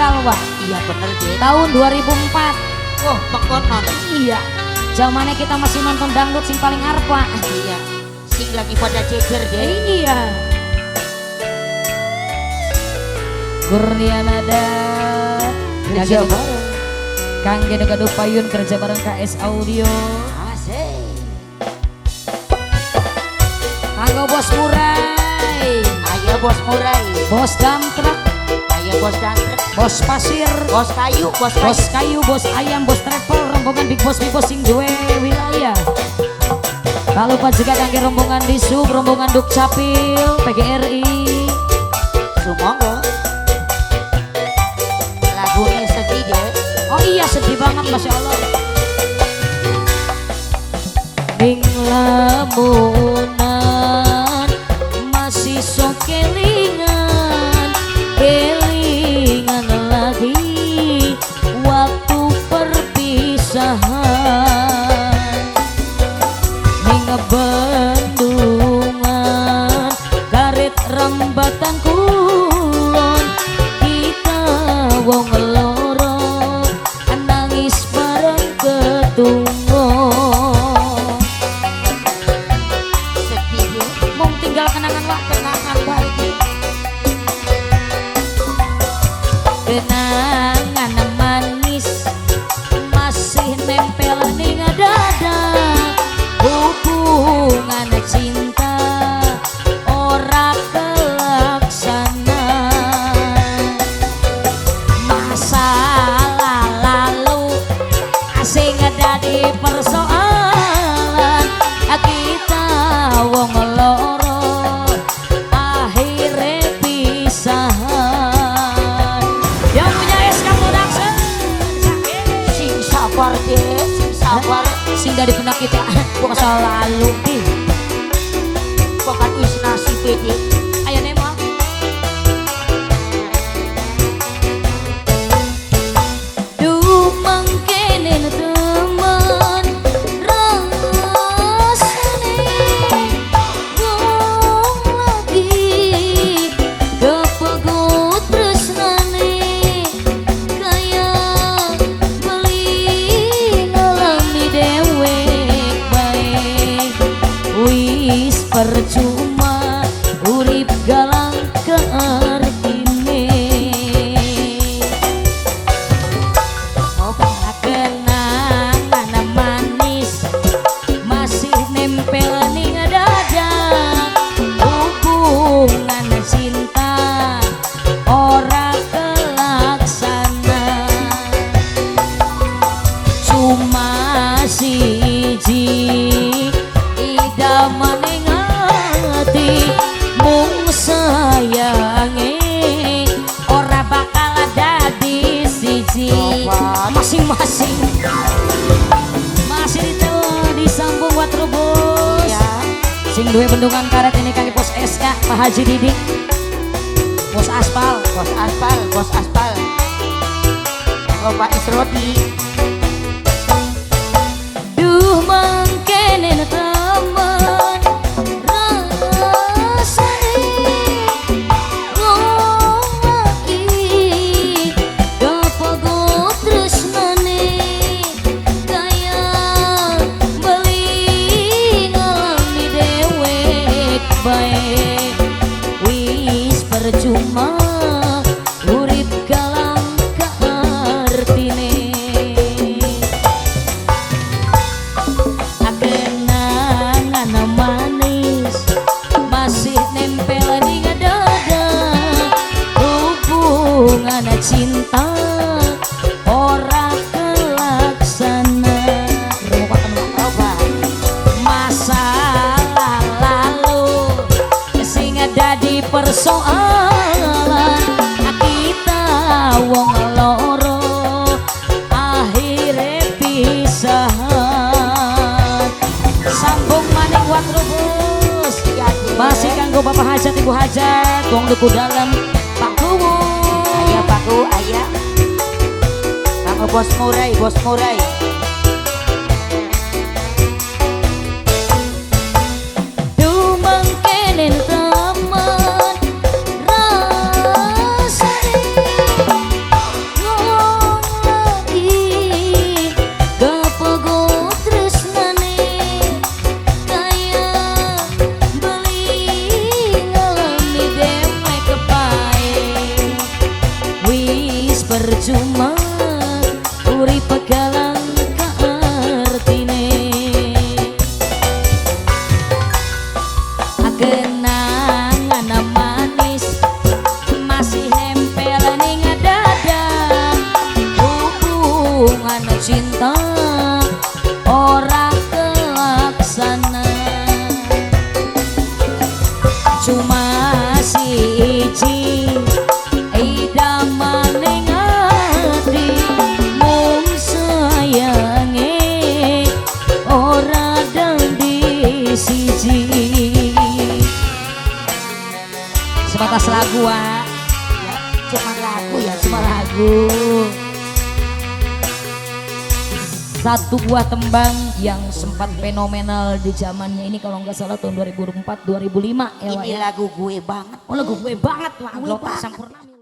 viral, Wak. Iya bener deh. Tahun 2004. Oh, pengkonon. Iya. Zamannya kita masih nonton dangdut sing paling arep, Wak. Iya. Sing lagi pada jejer deh. Iya. Kurnia Nada kerja bareng Kang Gede Gaduh Payun kerja bareng KS Audio. Asik. Kanggo Bos Murai. Ayo Bos Murai. Bos dam truk. Ayo Bos dam truk. Bos pasir. Bos kayu, bos kayu. Bos kayu, bos ayam, bos travel, rombongan big boss, big boss sing duwe wilayah. Tak lupa juga kangge rombongan Disub, rombongan Dukcapil, PGRI. Sumonggo. Lagunya sedih deh. Oh iya sedih banget, Masya Allah. Ning lamunan masih sok kelingan, kelingan lagi waktu perpisahan. Ning bendungan karet rambatan kulon, kita wong loro nangis bareng ketunggo. Sedih deh. Mung tinggal kenangan, Wak. Kenangan baik. Kenangan manis masih nempel ning dada, hubungan cinta ora kelaksana. Masalah lalu sing dadi persoalan, kita wong loro akhire pisahan. Yang punya SK Production Sing sabar deh, sing sabar. Sing dari benak kita masa lalu ih. Bukan wis nasib deh. Ayo Nemo. Duh mangkene temen rasane wong lagi kepegut tresnane, kaya beli ngalami dewek bae. Wis percuma urip galang keartine. Kenangan manis masih nempel ning dada, hubungan cinta ora kelaksana. Cuma siji idamane ati, mung sayange ora bakal dadi siji. Masing-masing masih disambung buat Rubus. Iya. Sing duwe bendungan karet ini kangge Bos SK Pak Haji Didik. Bos aspal, Bos aspal, bos aspal. Kanggo Pak Isrodi. Duh mangkene temen rasane wong lagi kepegut tresnane, kaya beli ngalami dewek bae. Wis percuma urip galang kaartine. Kenangan manis masih nempel di dada, hubungan cinta ora kelaksana. Masalah lalu sing dadi persoalan, kita wong loro akhire pisahan. Sambung maning wat Rubus. Iya deh. Masih kanggo Bapak Hajat, Ibu Hajat, wong duku dalem Pak Kuwu. Ayo Pak Kuwu, ayo. Kanggo Bos Murai, Bos Murai. Duh mangkene temen rasane Percuma urip galang artine. Kenangan manis masih nempel ning dada, hubungan cinta ora kelaksana. Cuma siji idaman ning ati, mung sayange ora dadi siji. Sebatas lagu, Wak. Ya, cuma lagu ya. Cuma lagu, satu buah tembang yang sempat fenomenal di zamannya ini, kalau nggak salah tahun 2004 2005 ya, Wak, Ini ya. lagu gue banget. Oh, lagu gue banget, Wak. Gue Glotak banget. Sampurna.